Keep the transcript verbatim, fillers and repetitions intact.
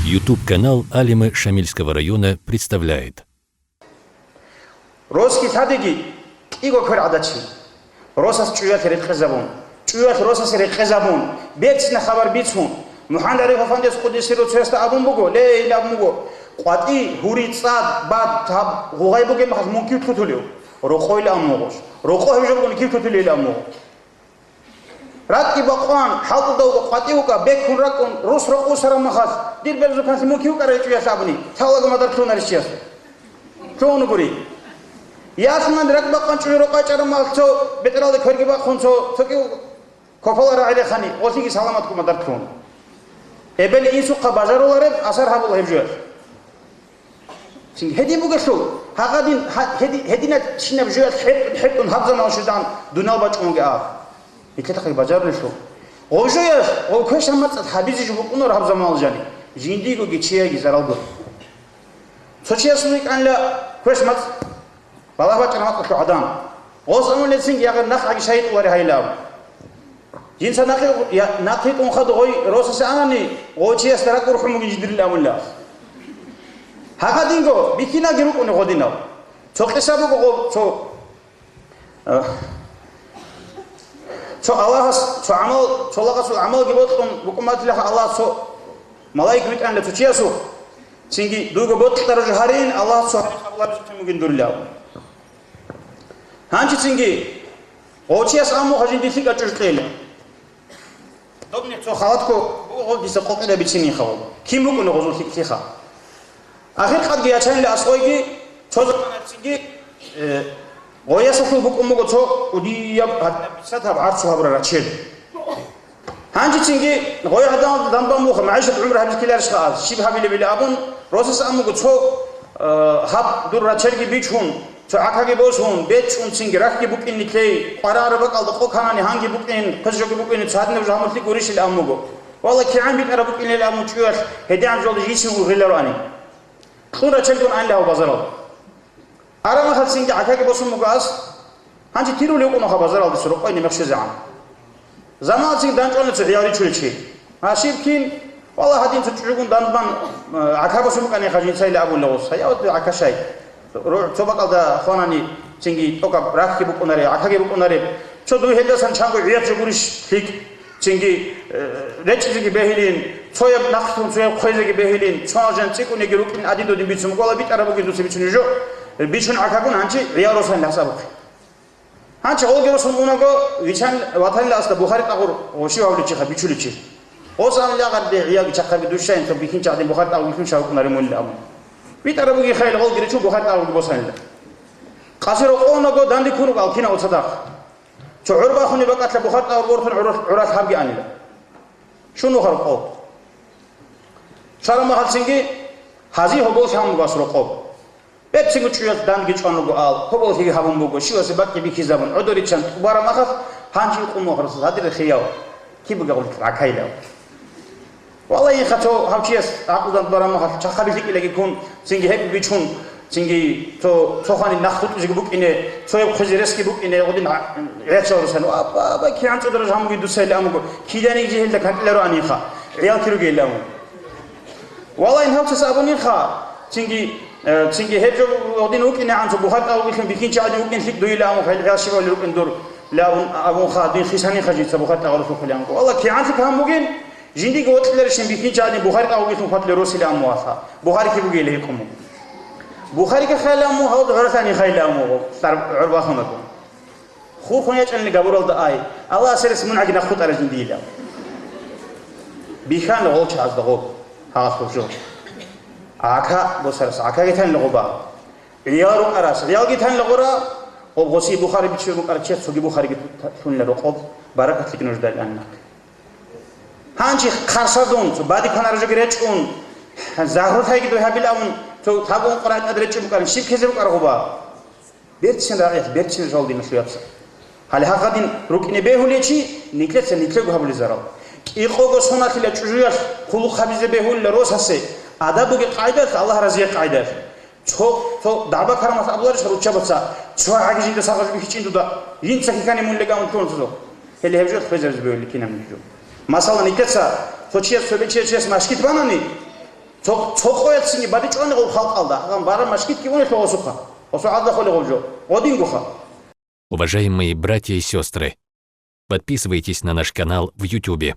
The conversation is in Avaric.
YouTube-канал Алимы Шамильского района представляет. Росги лъадеги кӀиго квер гӀадачи. Росас чӀуялъ рекъезабун, чӀуялъ росасе рекъезабун, берцина хабар бицун, МухӀаммад ГӀариф Афандияс къуддиса сирругьу цоясда абун буго, ле, ил абун буго, къватӀи, гьури, цӀад, бад, гьаб, гъугъай бугеб мехалъ мун кив лъутулев? Рокъойилан абун буго. Рокъо гьеб жо бугони кив лъутулейилан абун буго. РакӀги бакъван, хӀалтӀудавго къватӀивука, бекун ракӀун, рус рокъов вусараб мехалъ, дир берзухъанлъи мун кив вукӀарай чӀуялъ абуни, тавлаго мадар лъунарищ чияс? Лъугьун гури. Ялъман ракӀ бакъван чӀужу рокъай чӀараб мехалъ цо бетӀералда кверги бахъун цо, цо кӀив копала рагӀи рехани, гъолъиги саламатго мадар лъугьун. Эбел-инсухъа бажарулареб асар гьабула гьеб жоялъ. Цинги гьедин бугелъул, гьагъадин, гьа-, гьеди-, гьединал чинаб жоялъ хӀетӀун-хӀетӀун гьаб заман щудан дунал бачӀунги аб. Нилъелъахъе бажарулелъул. Гъов жоялъ, гъов квешаб мацӀалъ гьабизе жо букӀунаро гьаб заманалъ жани. Жиндиего чияги зарал гуро. Цо чиясул йикӀанила квеш мацӀ. Балагь бачӀана мацӀалъул гӀадан. Гъос амулецинги ягъир нахъаги шайитӀулари гьайилав. Жинца нахъи-, я-, нахъитӀун хадугъой росасе анани, гъочиясда ракӀ урхӀун бугин жидерил амулла. Гьагадинго бихьинаги рукӀуни гъодинав. Цо къиса буго гъо-, цо, а, цо Аллагьас, цо гӀамал, цо лагъасул гӀамалги бокьун букӀун батилаха Аллагьас цо малаик витӀанила цо чиясухъ. Цинги дуйго бокьараб жо гьарин, Аллагьас цо гьарин къабулабизухъин бугин дурилав. Гьанчицинги, гъов чияс аммуха жинди лъикӀа чӀуж кьейилан. Добни цо халатго буго дица къокъида бицинихъав. Кин букӀуна гъозул лъикӀлъиха? Ахиркъадги ячанила аскъойги, цо заманаялдацинги, э, гъоясалъул букӀун буго цо кӀудияб гьадаб бицатаб гӀарцу гьабураб рачел. Гьанжецинги гъой гӀадамал данбан муха, магӀишат гӀумру гьабизккиларищха аз, щиб гьабилебили абун, росас амуго цо, э, гьаб дур рачерги бичун, цо гӀакаги босун, бечӀунцинги рахьги букӀин нилъей, къварараб бакӀалда къо канани гьанги букӀин, хъизжоги букӀин, цадинаб жо гьамуллъи гурищил амуго. Валла, кигӀан битӀараб букӀинел аму чӀуялъ гьедигӀан жолда жийсив вугиларо ани. Кьун рачелгун анлъ гьав базарал. Арамахалцинги гӀакаги босун буго ас. Гьанже тирулев кӀунаха базаралдаса рокъой немехщезегӀан. Заманалцин данчӀвана цо гӀиял ричулев чи. Гьашиб кин, вала гьадин цо чӀужугун данбан, э, гӀака босун букӀаниха жинцайилан абула гъос. Гьаяв гӀака щай. Ро-, цо бакӀалда хванани цинги тӀокӀаб рахьги букӀунареб, гӀакаги букӀунареб. Цо дуй гьелдасан чанго гӀиял жо гурищ лъикӀ. Цинги, э, речӀчӀизеги бегьилин, цояб нахътун цояб хъвезеги бегьилин, цо жан цӀикӀкӀунеги рукӀин адин додин бицун буго, вала битӀараб бугин дуца бицунеб жо, бичун гӀакагун гьанчи гӀиял росанилан хӀисабухъе. Гьанчи гъолги росун унаго, вичан ватанилан асда Бухари тӀагъур гъоши вавличиха бичуличи. Гъос амлягъарде гӀиялги чахъаби дущайин цо бихьинчагӀдин Бухари тӀагъур бихьун шагьукъунари мулли абун. БитӀараб бугин хайил гъолги ричун Бухари тӀагъурги босанила. Къаси рокъов унаго данде ккун руго алкинав цадахъ. Цо гӀур бахунеб бакӀалъа Бухари тӀагъур бортун гӀуралъ, гӀуралъ гьабги анила. Щун вухараб къо. Чвараб махалцинги гьазие гьоболлъи гьабун буго ас рокъоб. Берцинго чӀуялъ данги чӀван руго ал, гьоболлъиги гьабун буго, щивасе бакӀги бихьизабун, гӀодоричан тӀубараб махалъ, гьанже къумухъ росулъ гьадир рехияв, киб бугеб гъуллъ ракайилав. Валлагьиха, цо гьав чияс гӀакълу данде бараб махалъ, чахъаби лъикӀилаги ккун, цинги гьеб бичун, цинги цо, цо ханин нах хутӀизеги букӀине, цояб хъузе ресги букӀине, гъудин гӀа-, гӀерчал русан. Ва, ва, ва, кигӀан цӀудараб жо гьабун бугин дуцайилан абун буго, киданиги жегьилда кантӀиларо аниха, гӀиял киругейилан абун. Валлагь, гьав чияс абуниха, цинги, э, цинги гьеб жо гъудин вукӀинегӀан цо Бухари тӀагъурлъун бихьинчи гӀадин вукӀин лъикӀ дуйилан абун, хӀел гӀиял щибабали рукӀин дур, ле абун, абунха, дин хисаниха жинца Бухари тӀагъурлъухъулан. Валлагь, кигӀан лъикӀ гьабун бугин, жиндиги вокьиларищин бихьинчагӀадин Бухари тӀагъурлъун хватиле росилан мугьалха. Бухари киб бугейилан гьикъун буго. Бухариги хайилан мугьал гӀуралъани хайилан мугьал, гӀур бахунаго. Хурхун ячӀанили габуралда ай, Аллагьасе рес мун гӀаги нахъ хутӀарай жиндиилан. Бихьана гъолчагӀазда гъоб, гьалъул жо. ГӀака босарас гӀакаги танила гъоба. ГӀиял рукӀарас гӀиялги танила гъора, гъоб гъоси Бухари биччан букӀараб чияс цоги Бухариги лъунила рокъоб, баракат лъикӀ нуждал аннахъе. Гьанчи хъарсадун, цо бадиб кванараб жоги речӀун, загьру лъайги дуй гьабилавун, цо лъабгъун къварагӀи тӀад речӀун букӀарин, щиб ккезе букӀараб гъуба? Берцин рагӀиялъ, берцин жал диналъул яцал. Гьале гьагъадин рукӀине бегьулев чи, нилъеца нилъего гьабулезарал. КӀикъого соналъила чӀужуялъ хъулухъ гьабизе бегьулила росасе, адаб бугеб къагӀидалъ, Аллагь разияб къагӀидалъ. Цо, цо дагӀба-карамалъ абуларищ руччабаца, цо гӀаги жинда сагъаз бихьичӀин дуда, жинца хихьани мун легамун ккун цо. Гьеле гьеб жо хвезабизе бегьулел кинабниги жо. Масала, нилъеца цо чияс цо бечияв чияс машгит банани, Цо, цо къоялъ цинги бадиб чӀванигъул халкъалда, гьагъан бараб машгитги унелъул гъосухъа, гъосул гӀадада холел гъов жо, гъодингоха. Уважаемые братья и сестры, подписывайтесь на наш канал в Ютубе.